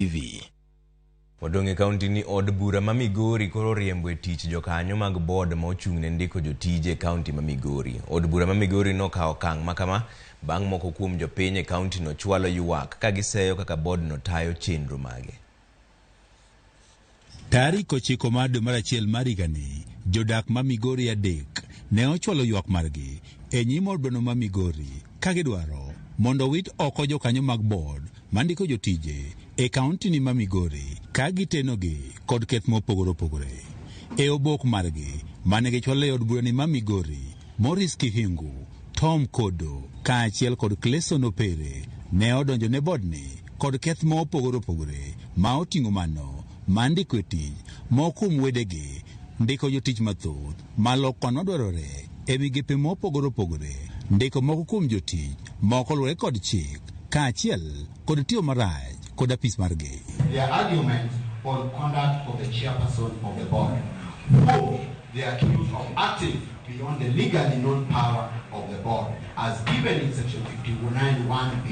TV. Wadong' e kaunti ni od bura ma Migori koro riembo e tich jokanyo mag board ma ochung' ne ndiko jotije e kaunti ma Migori. Od bura ma Migori nokawo okang' ma kama bang' moko kuom jopiny e kaunti no chwalo ywak ka giseyo kaka board no tayo chenro mage. Tarik 9 mar dwe mar achiel mar higani, jodak ma Migori 3 ne ochwalo ywak margi e nyim od burano ma Migori ka gidwaro mondo owit oko jokanyo mag board mandiko jotije e kaunti ni ma Migori ka gitenogi kod keth mopogore opogore. E obok margi mane gichwalo e od burani ma Migori, Maurice Kihingu, Tom Kodo kaachiel kod Clayson Opere ne odonjo ne board ni kod keth mopogore opogore ma oting'o mano mar ndiko e tich moko kuom wedegi, ndiko jotich mathoth malo kwan madwarore e migepe mopogore opogore, ndiko moko kuom jotich moko luwore kod chik kaachiel kod tiyo marach kod apis margi. Their argument on conduct of the chairperson of the board, whom they accuse of acting beyond the legally known power of the board, as given in section 59(1)(b)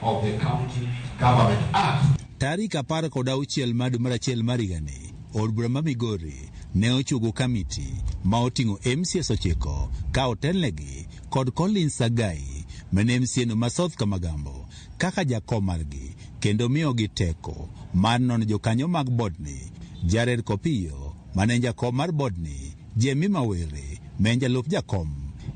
of the County Government Act. Tarik 16 mar dwe mar achiel mar higani, od bura ma Migori ne ochuogo kamiti ma oting'o MCAs 9 ka otelnegi kod Collins Sagai mane MCA no ma South Kamagambo kaka jakom margi kendo miyogi teko mar nono jokanyo mag board ni. Jared Kopiyo mane jakom mar board ni, Jemima Were ma en jalup jakom,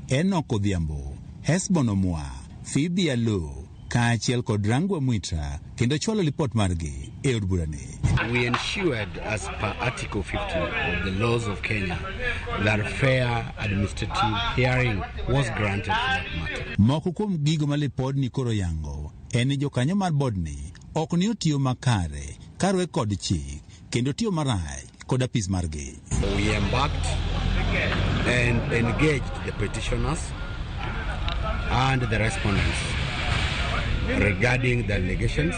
Enoch Odhiambo, Hesbon Omwa, Phoebe Aloo kaachiel kod Rangwe Mwitra kendo chwalo lipot margi e od burani. We ensured as per Article 50 of the laws of Kenya that fair administrative hearing was granted for that matter. Moko kuom gigo ma lipodni koro yango en ni jokanyo mar board ni ok ni otiyo makare kaluwore kod chik kendo tiyo marach kod apis margi. We embarked and engaged the petitioners and the respondents regarding the allegations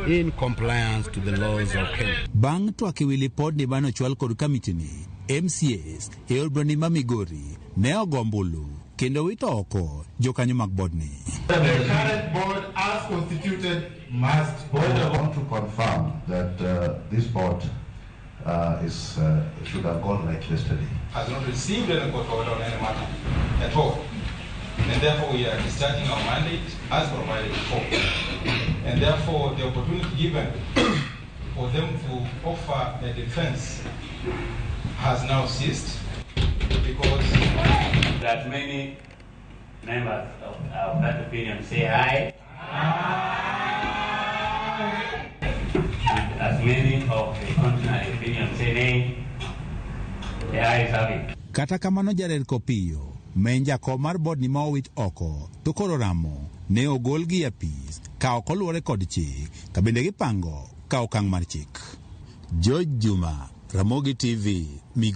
in compliance to the laws of Kenya. Bang' twak ewi lipodni mane ochwal kod kamiti ni, MCAs e od burani ma Migori ne ogo ombulu kendo wito oko jokanyo mag board ni. The current board as constituted must go. I want to confirm that this board should have gone like yesterday. Has not received any court order on any matter at all. And therefore we are discharging our mandate as provided for. And therefore the opportunity given for them to offer a defense has now ceased because that many members of that opinion say aye. As many of the contrary opinion say nay. The ayes have it. Kata kamano Jared Kopiyo, ma en jakom mar board ni ma owit oko to koro ramo ne ogol gi apis ka ok oluwore kod chik ka bende gipango ka okang' mar chik. George Juma, Ramogi TV, Migori.